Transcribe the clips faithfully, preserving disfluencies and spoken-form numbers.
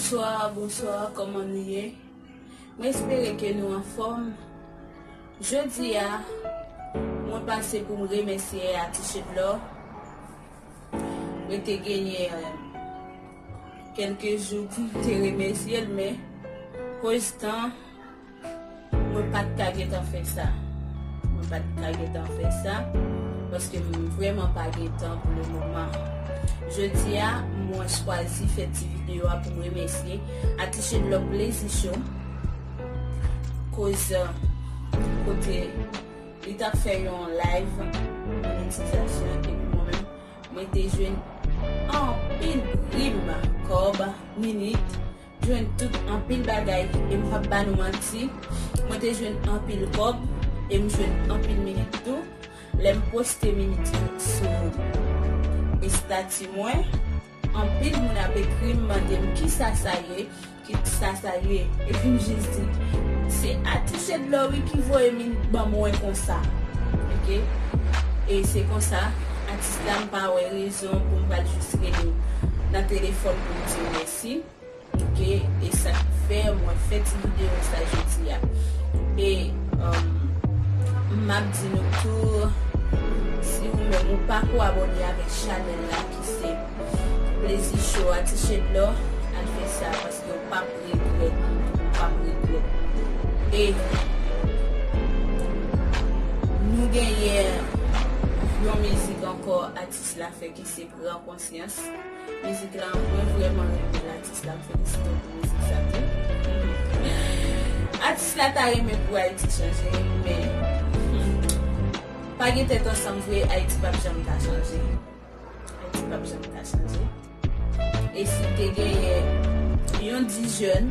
Bonswa, bonswa, kòman nou ye? Mwen espere ke nou anfòm. Jodi a, mwen pase pou m remèsye Atiche Dlò. Mwen te genyen, euh, kèlke jou pou m te remèsye l, men koz tan, mwen pa t ka gentan fè sa. Mwen pa t ka gentan fè sa, paske m vrèman pa gen tan pou le moman. Jodi a, mwen chwazi fè ti videyo a pou m remèsye Atiche Dlò Plezi Cho, koz, euh, kote li t ap fè yon live monetizasyon, epi mwen menm, mwen te jwenn anpil prim, kòb, minit, jwenn tout anpil bagay, e m p ap ba nou manti, mwen te jwenn anpil kòb, e m jwenn anpil minit tou. Lè m poste minit yo sou estati mwen, anpil moun ap ekri m, mande m kisa sa ye, kisa sa ye. Epi m jis di, se Atiche Dlò wi ki voye m ban mwen konsa. Oke? E se konsa, atis la, m pa wè rezon pou m pral jis rele nan telefòn pou m di w mèsi. Oke, e sa k fè mwen fè ti videyo sa jodi a. E, um, m ap di nou tou, si ou menm ou pa ko abòne avèk chanèl la ki se Plezi Cho Atiche Dlò, al fè sa, paske w p ap regrèt, w p ap regrèt. E nou genyen yon mizik ankò atis la fè ki se Pran Konsyans. Mizik la, mwen vrèman renmen l, atis la, m felisite w pou mizik sa tou. Atis la ta renmen pou Ayiti chanje, men, hmm, pa gen tèt ansanm vre, Ayiti p ap janm ka chanje. Ayiti p ap janm ka chanje. E si te genyen yon di jèn,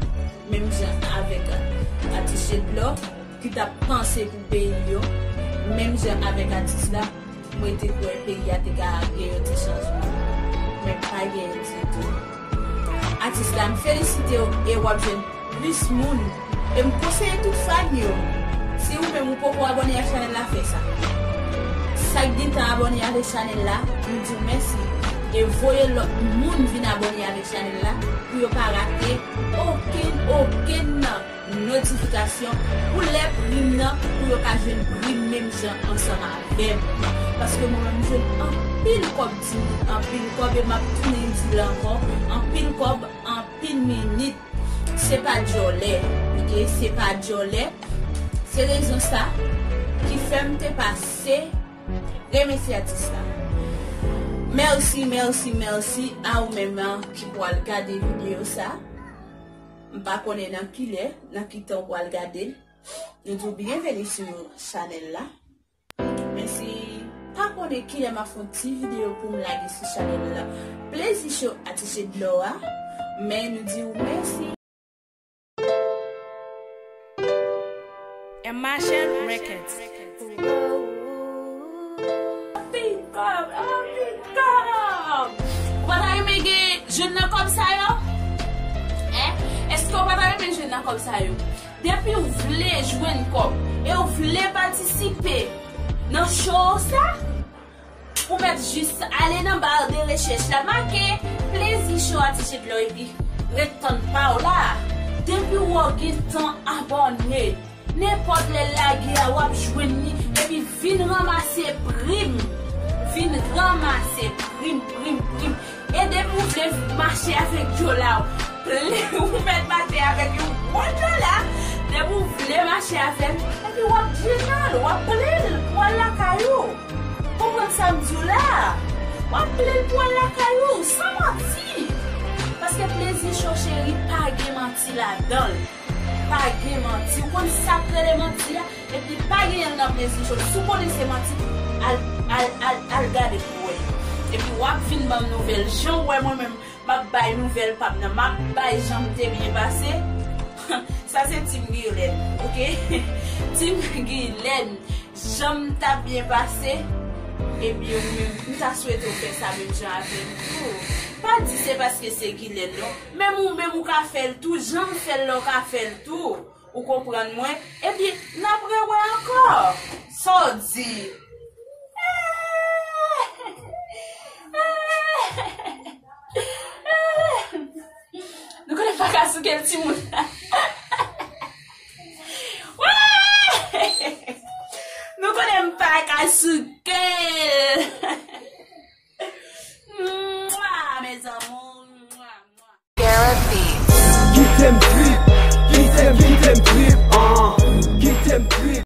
menm jan avèk Atiche Dlò, ki t ap panse pou peyi yo, menm jan avèk atis la, mwen te kwè peyi a te ka gen yon ti chanjman. Men pa genyen ditou. Atis la, m felisite w e w ap jwenn plis moun. E m konseye tout fan yo, si ou menm ou poko abòne ak chanèl la, fè sa. Sa k gentan abòne avèk chanèl la, m di w mèsi. E voye lòt moun vin abòne avèk chanèl la pou yo pa rate okenn, okenn notifikasyon pou lè prim nan, pou yo ka jwenn prim menm jan ansanm avè m. Paske mwen menm, m jwenn anpil kòb, di anpil kòb, e m ap tounen di l ankò, anpil kòb, anpil minit. Se pa djòlè, oke? Se pa djòlè. Se rezon sa ki fè m te pase remèsye atis la. Mèsi, mèsi, mèsi a ou menm ki pral gade videyo sa. M pa konnen nan ki lè, nan ki tan w pral gade l. Nou di w byenveni sou chanèl la. Men si pa konnen kilè m ap fè yon ti videyo pou m lage sou chanèl la, Plezi Cho Atiche Dlò a, men nou di w mèsi. Marshall Records. Anpil kòb, anpil kòb. Ou pa ta renmen gen jwenn nan kòb sa yo? Hein? Èske ou pa ta renmen jwenn nan kòb sa yo? Depi w vle jwenn kòb e w vle patisipe nan show sa, ou mèt jis ale nan bar de rechèch la, make Plezi Cho Atiche Dlò epi ret tann pa w la. Depi w gen tan abòne, nenpòt lè l lage a, w ap jwenn li, epi vin ranmase prim. Vin ranmase prim, prim, prim. E depi w vle mache avèk djòlè w, plen, ou mèt mache avèk yon gwo djòlè. Depi w vle mache avè l, epi w ap jennen l, w ap plen l pou al lakay ou. Konprann sa m di w la? W ap plen l pou al lakay ou, san manti. Paske Plezi Cho, cheri, pa gen manti ladan l. Pa gen manti. Ou konn sa k rele manti a? Epi pa genyen l nan Plezi Cho. Si w konnen se manti, al, al, al, al gade pou w wè. Epi w ap vin ban m nouvèl. Jan w wè mwen menm, m ap bay nouvèl pa m nan. M ap bay jan m te byen pase. Sa se Team Guilène, oke? Team Guilène, jan m t ap byen pase. Ebyen, ou menm, m ta swete w fè sa menm jan avè m tou. Pa di se paske se Guilène, non. Menm ou menm ou ka fè l tou, jan m fè l la, ou ka fè l tou. Ou konprann mwen? Ebyen, n ap rewè ankò. Sa w di? Eh! Eh! Eh! Eh! Nou konnen pa Kel timoun la. Wouy! Nou konnen m pa ka souke l. Mwa, mes amours. Mwa, mwa. Kite m trip, kite m, kite m trip, ah. Kite m trip,